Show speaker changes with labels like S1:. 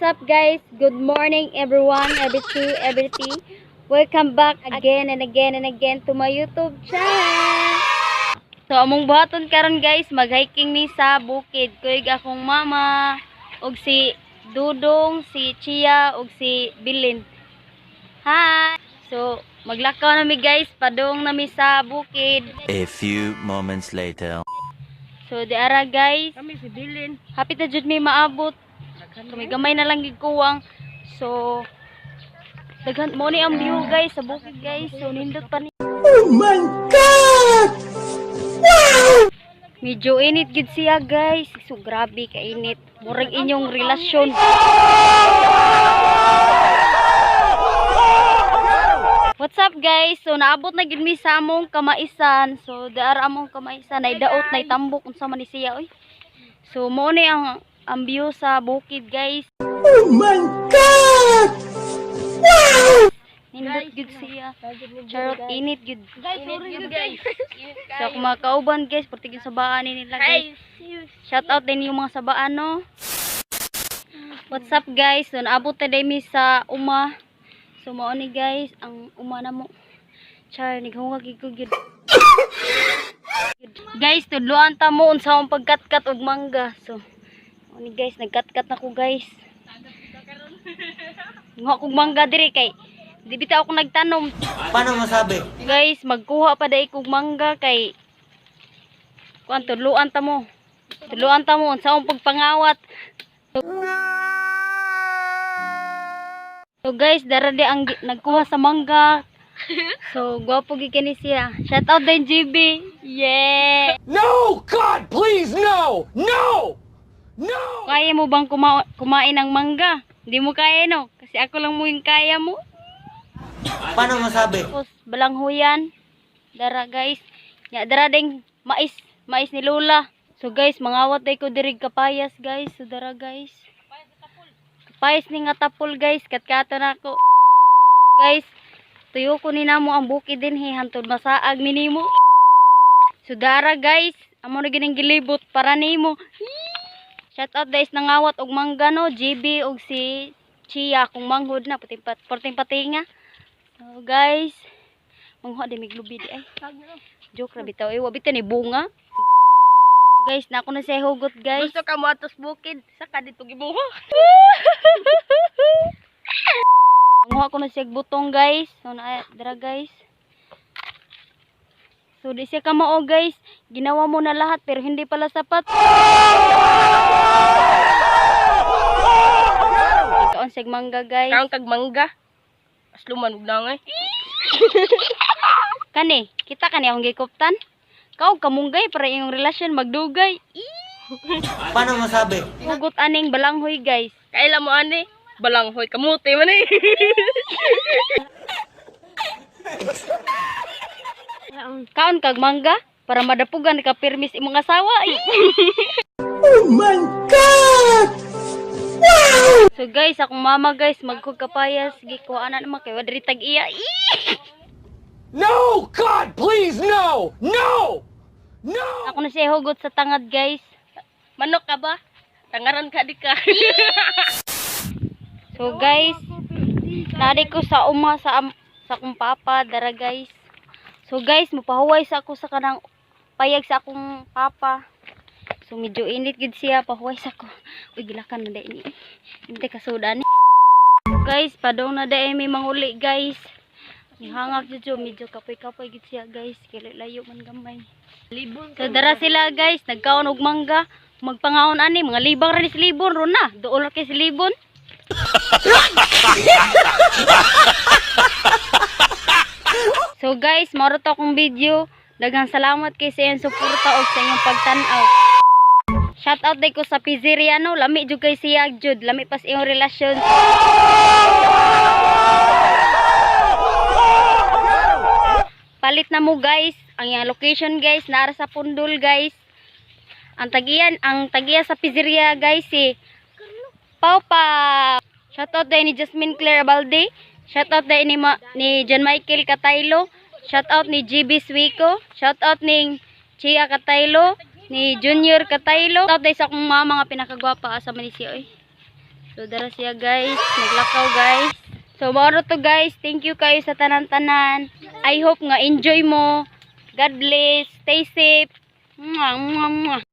S1: What's up, guys? Good morning, everyone, every two, every three. Welcome back again and again and again to my YouTube channel. So among buhaton karon, guys, mag-hiking mi sa bukid. Kuyog akong mama ug si Dudong, si Chia ug si Bilin. Hi. So maglakaw na mi, guys, padung na mi sa bukid.
S2: A few moments later.
S1: So di ara, guys,
S3: Kami si Bilin.
S1: Hapit na jud mi maabot. Kami gamay na lang gid kuwang. So daghan mo ni ang view, guys, sa bukid, guys. So nindot pa ni.
S4: Oh my God! Wow!
S1: Medyo init gid siya, guys. So grabe ka init. Murag inyong relasyon. What's up, guys? So naabot na gid mi sa among kamaisan. So daar among kamaisan nay daot nay tambok unsa man ni siya oy. So mo ni ang view sa bukid, guys.
S4: Oh my God! Wow!
S1: Nindot gid siya. Charot, init gid.
S3: Guys, sorry yun, guys.
S1: So kung mga kauban, guys, pertig yung sabaan ni nila, guys. Shout out din yung mga sabaan, no. What's up, guys? So naabot na day mi sa uma. So mao ni, guys, ang uma na mo. Char, nighungag gid ko gyud. Guys, tudloan ta mo unsa ang pagkatkat og mangga. So mao ni, guys, nagkatkat na ko, guys. Nguha kog mangga diri kay di bitaw ako nagtanom.
S4: Paano masabi?
S1: Guys, magkuha pa dai kog mangga kay kuan, tudloan ta mo. Tudloan ta mo unsa akong pagpangawat. So guys, dara di ang nagkuha sa mangga. So gwapo gid kini siya. Shout out din GB. Yeah.
S5: No! God, please, no! No! No!
S1: Kaya mo bang kumain ng mangga? Hindi mo kaya, no? Kasi ako lang mo yung kaya mo.
S4: Paano masabi?
S1: Tapos balanghuyan. Dara, guys. Ya dara ding mais, mais ni Lola. So guys, mangawat day ko diri kapayas, guys. So dara, guys. Kapayas ni nga tapol, guys, katkato na ako. Guys, tuyo ko ni namo ang bukid din he hantod masaag ni nimo. So dara, guys, amo na gining gilibot para nimo. Shout out guys nangawat og mangga, no, GB og si Chia kung manghod na puting pat porting patinga. So guys, manghuha di miglubi di ay. Joke ra bitaw eh, wa bitaw ni bunga. Guys, na ako na siya hugot, guys.
S3: Gusto ka mo atos bukid, saka dito gibuha.
S1: Manguha ko na siya butong, guys. So na dara, guys. So di siya kamao, guys. Ginawa mo na lahat pero hindi pala sapat. Ikaon siya mangga, guys.
S3: Kaon kag mangga. Asluman ug nangay.
S1: Kani, kita kani akong gikuptan. Kaog kamunggay para iyong relasyon magdugay.
S4: Paano masabi?
S1: Hugot aning balanghoy, guys.
S3: Kaila mo ani? Balanghoy kamuti man eh.
S1: Kaon kag mangga para madapugan ka permis imong asawa.
S4: Oh my God! Wow!
S1: So guys, akong mama, guys, magkog kapayas, gikuha na naman kay wadri tag iya.
S5: No! God, please, no! No! No!
S1: Ako na siya hugot sa tangad, guys.
S3: Manok ka ba? Tangaran ka di ka.
S1: So guys, nari ko sa uma sa akong papa dara, guys. So guys, mupahuway sa ako sa kanang payag sa akong papa. So medyo init gid siya, pahuway sa ako. Uy, gilakan na dai ni. Hindi kasudan ni. Guys, padong na dai may manguli, guys. Nihangak jud, medyo kapoy-kapoy gid siya, guys. Kay layo man gamay.
S3: Libon
S1: So dara sila, guys, nagkaon og mangga. Magpangaon ani, mga libang ra ni si Libon ron na. Duol ra kay si Libon. So guys, mao to akong video. Daghang salamat kay sa iyong suporta og sa inyong pagtan-aw. Shout out day ko sa pizzeria, no, lami jud kay siya jud, lami pas iyong relasyon. Palit na mo, guys, ang iyang location, guys, naara sa Pundol, guys. Ang tagiya sa pizzeria, guys, si Pau Pa. Shout out day ni Jasmine Claire Balde. Shout out day ni John Michael Cataylo. Shout out ni GB Suico. Shout out ni Chia Cataylo, ni Junior Cataylo. Shout out day sa akong mama nga pinakagwapa, asa man ni siya oy. So dara siya, guys, naglakaw, guys. So mao to, guys. Thank you kayo sa tanan-tanan. I hope nga enjoy mo. God bless. Stay safe. Mwah, mwah, mwah.